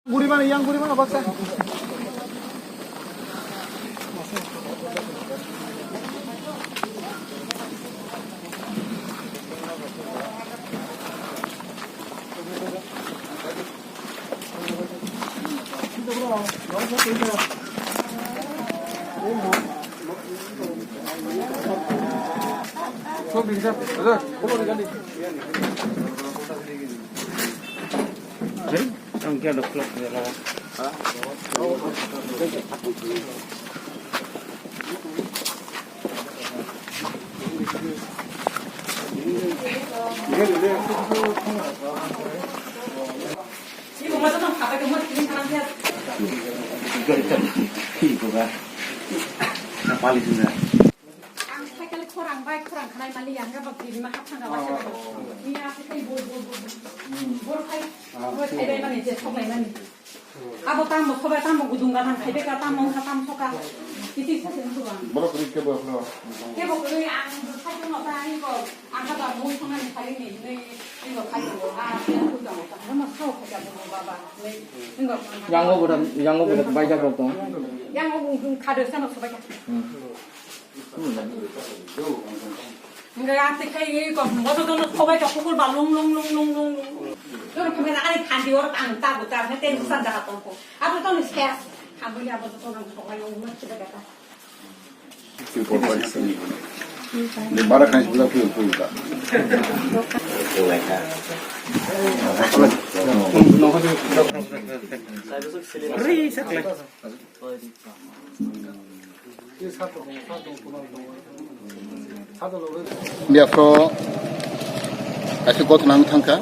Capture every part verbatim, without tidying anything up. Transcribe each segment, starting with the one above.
Guri mano, yang guri mano, baksa. Ang kaya doklok ya lawa. Iko ba. Pali sini. Ang cycle khorang, bike khorang khanai mani yang ga bak diri ma hapsang ga wasa ga. Ni a cycle bol, bol, bol, bol. Bol khai, bol khai dai mani je sok lai mani. Abo tamo sobai tamo gudung ga nang khai beka tamo wngkha tam soka. Kiti sa sen suwa. Borok ri ke bo khno. Ke bo kri ang cycle no ta ani ko ang ga ba mui song ani khai ni ni ni ko khai ko a sen ku jang ta. Ano ma sao khai ja bo baba. Ni ni ko. Yang o boda, yang o boda bai ja ko tong. Yang o bung khade sa no sobai ka. Hingga ya te kai ye ko mo to no khobai ka kukur ba lung lung lung lung lung. Yo no khamera ani khandi or tang ta bu ta ne ten san da tong ko. Abo to ni ses. Abo ya abo to no khobai yo mo chiba da ta. De bara kan sibla ku ku ta. Ri sakle. Biaphro kaisa gotho nang thangkha.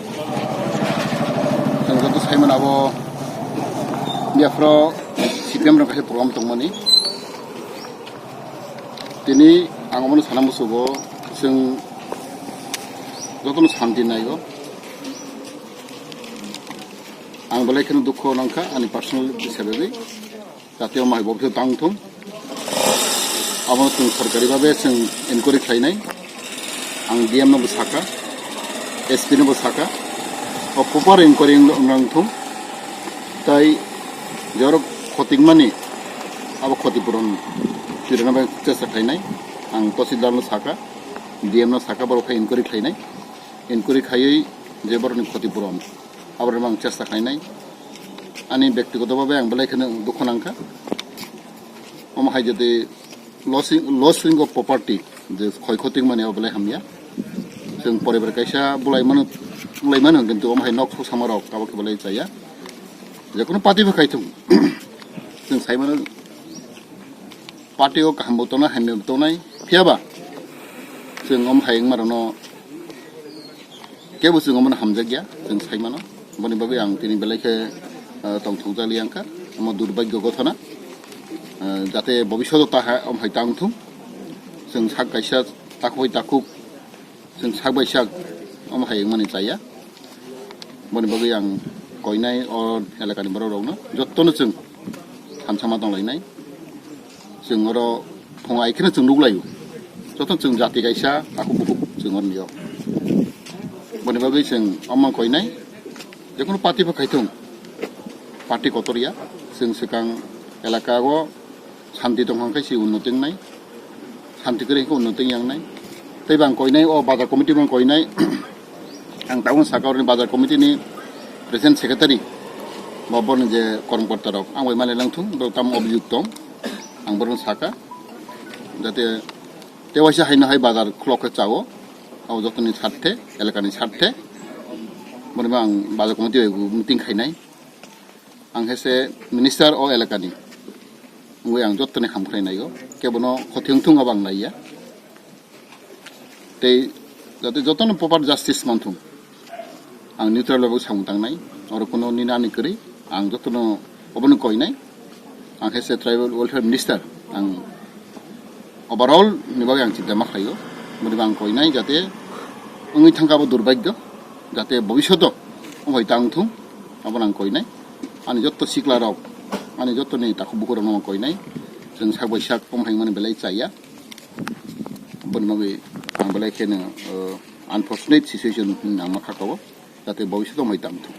Chwng joto saimano abo biaphro C P M rok kaisa program tongmani. Tini ang omono sana musugo chwng jotono santi naigo. Ang belai kheno dukho nangkha ani personal hisabe. Jate omo hai bobiswt tang thung. Abono chwng sorkari babe chwng enquiry khlainai. Ang D M no bo saka, S P no bo saka. O proper enquiry wng thung. Tai jorok khotik mani abo khoti puron pirana bai chesta khlainai. Ang tosildar no saka, D M no saka borok khai enquiry khlainai. Enquiry khaiwi je borokni khoti puron aborok ang chesta khlainai. Ani bektigoto babe ang belai kheno dukho nangkha. Omo hai jodi loss, loss wing of property, je khoi khoti mani o belai hamya. Chwng poribar kaisa bulai mano, bulai mano, kintu omo hai nok sok sama rok abo khe belai chaya. Je kono party bo khai thung. Chwng sai mano party o kaham bo tongnai, hamya bo tongnai. Phiya ba chwng omo hai wngma rokno kebo chwng omono hamjakya, chwng sai mano. Boni bagwi ang tini belai khe, ah, tongthokjak li ang kha. Omo durbagyo gothona. Ah, jate bobishoto ta ha, om hai tang thung. Chwng sak kaisa takhuk bai takhuk, chwng sak bai sak omo hai wngmani chaya. Boni bagwi ang koinai o elakani borok rokno jottono chwng thansa ma tonglainai. Chwng oro phung ai kheno chwng nukhlaio. Joto chwng jati kaisa takhuk bukhuk chwng oro nio. Boni bagwi chwng omo koinai, jekono party bo khaithung, party kotor ya, chwng swkang elaka o shanti tongkha khe se unnoti wngnai, shanti kwrwi khe unnoti wngnai. Tei bang koinai o bazar committee bang koinai, ang tabuk saka oroni bazar committee ni president secretary, bo borni je kormokorta rok, ang bai mali langthung, bo tamo obijok tong, ang borno saka, jate tewaisa haino hai bazar khulok khe chao, abo jotoni sarthe, elakani sarthe, borno ang bazar committee bai meeting khainai. Ang khe se minister o elakani, wngwi ang jottoni ham khlai naio, kebono khoti wng thung abo ang naiya. Tei jate jotono proper justice manthung, ang neutral bai bo samung tangnai, oro kuno nini ani kwrwi, ang jotono obono koinai, ang khe se tribal welfare minister, ang overall ni bagwi ang chinta ma khlaio. Boni bo ang koinai jate wngwi thangkha abo durbagyo, jate bobishoto omo hai tang thung, abono ang koinai. Ani jotto sikla rok, ani jotto ni takhuk bukhuk rokno ang koinai. Chwng sak bai sak omo hai wngmani belai chaya. Boni bagwi ang belai kheno, uh, unfortunate situation hinwi ang ma kha kabo, jate bobishoto omo hai tang thung.